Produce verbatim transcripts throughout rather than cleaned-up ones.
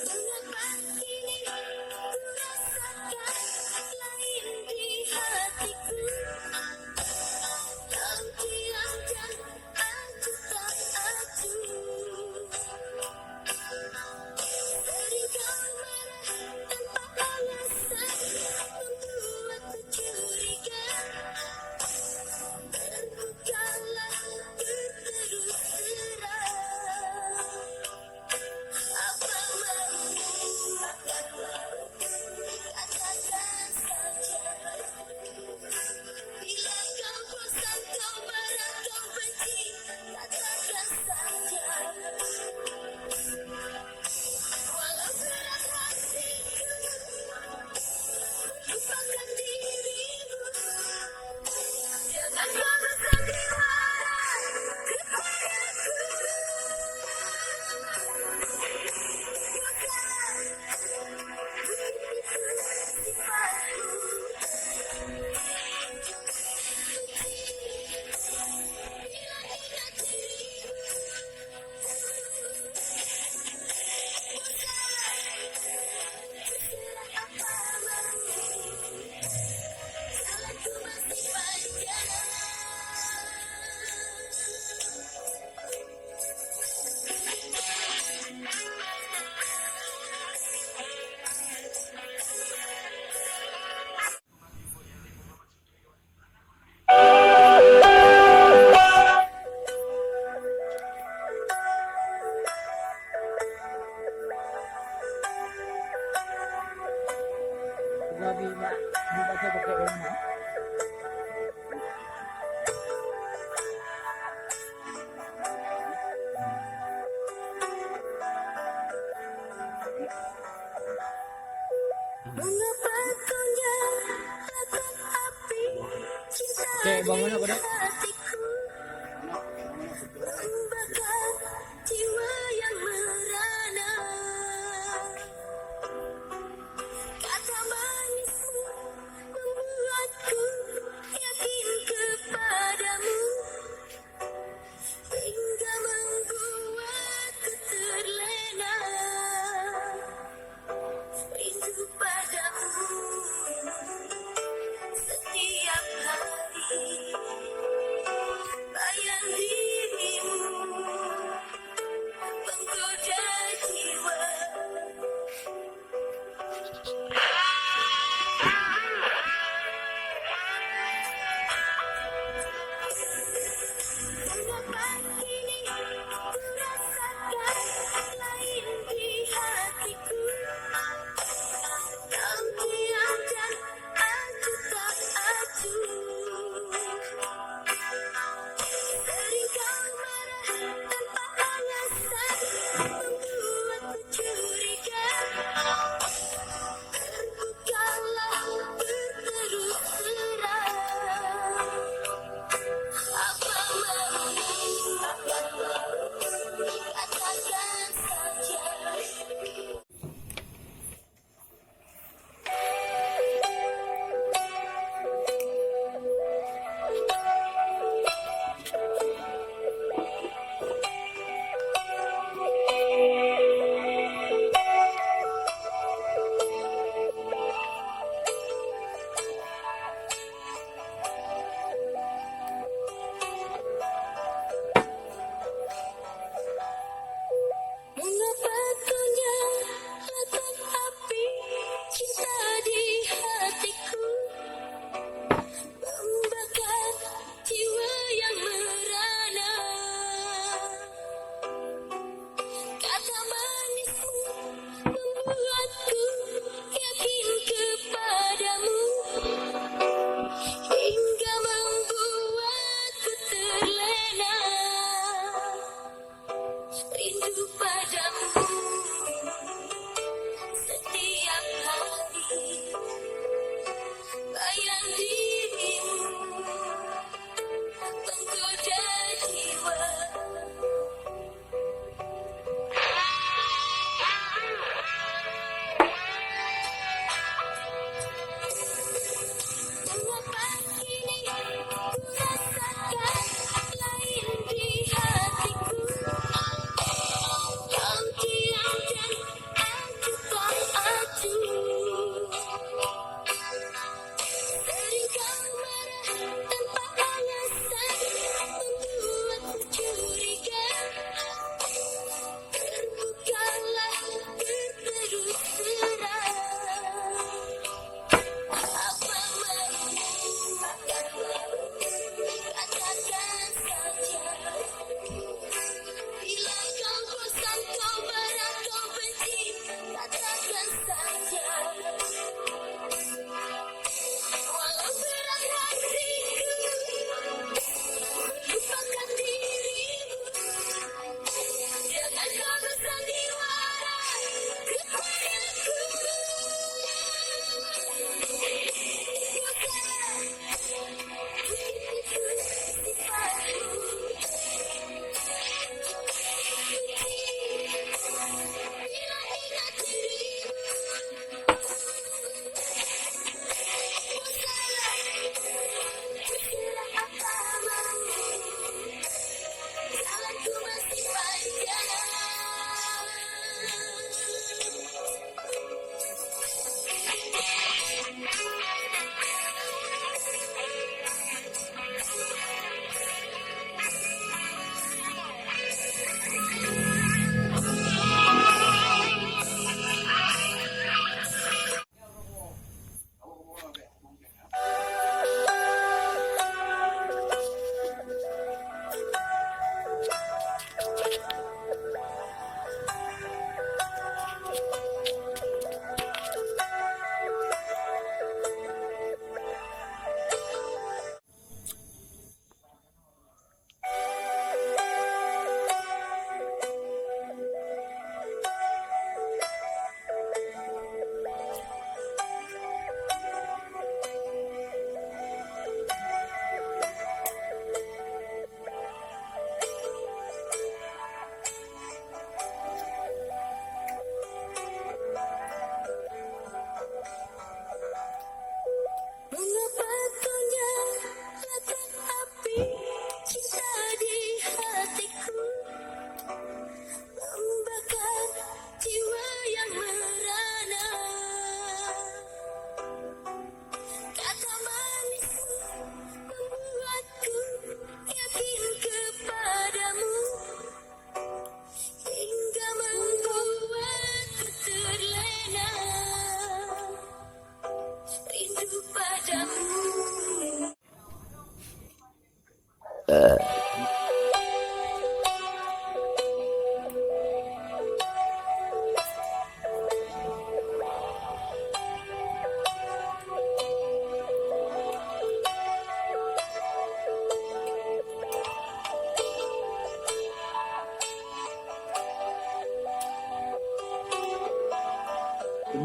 Mengapa kini ku rasakan lain di hatiku? Kau diam dan acuh tak acuh. Sering kau marah tanpa alasan, membuatku curiga. Terbukalah, berterus terang. Apa maumu, apa maumu, katakan saja. Bila kau bosan, kau marah, kau benci, katakan saja. Walau berat hatiku, lupakan dirimu. Jangan kau bersandiwara kepadaku. Bukan sifatmu. Mengapa kau nyalakan api cinta di hatiku, membakar jiwa yang merana? Kata manismu membuatku yakin kepadamu. Hingga membuatku terlena rindu padamu. Setiap hari bayang dirimu menggoda jiwa. Mengapa kini ku rasakan lain di hatiku? Kau diam dan acuh tak acuh. Sering kau marah tanpa alasan, membuatku curiga. Terbukalah, berterus terang. Apa maumu, apa maumu, katakan saja.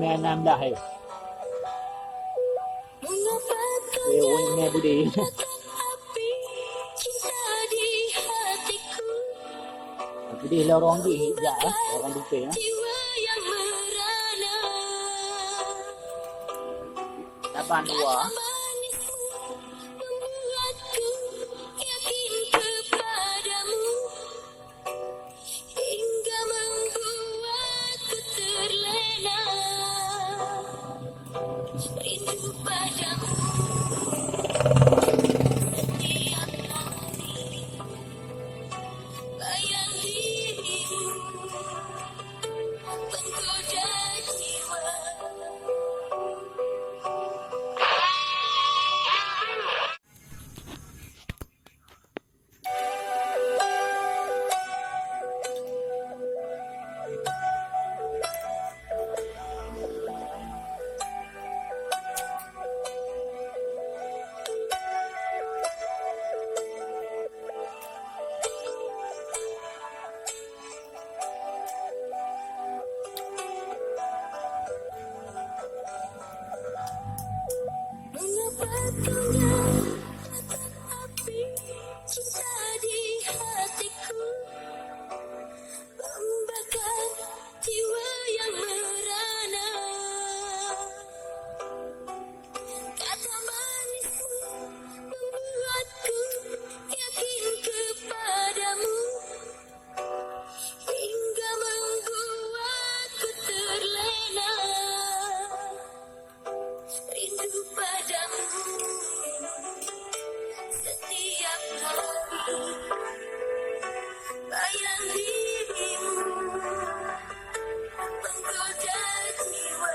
Mei enam belas, eh. Eh, wan mei budi. Budi lorong di hijau, eh, lorong bukit, eh. Lapan dua. Hingga membuatku terlena, rindu padamu. Setiap hari, bayang dirimu menggoda jiwa. Mengapa kau nyalakan api cinta di hatiku, membakar jiwa yang merana? Kata manismu membuatku yakin kepadamu, hingga membuatku terlena. Rindu padamu setiap hari. Bayang dirimu menggoda jiwa.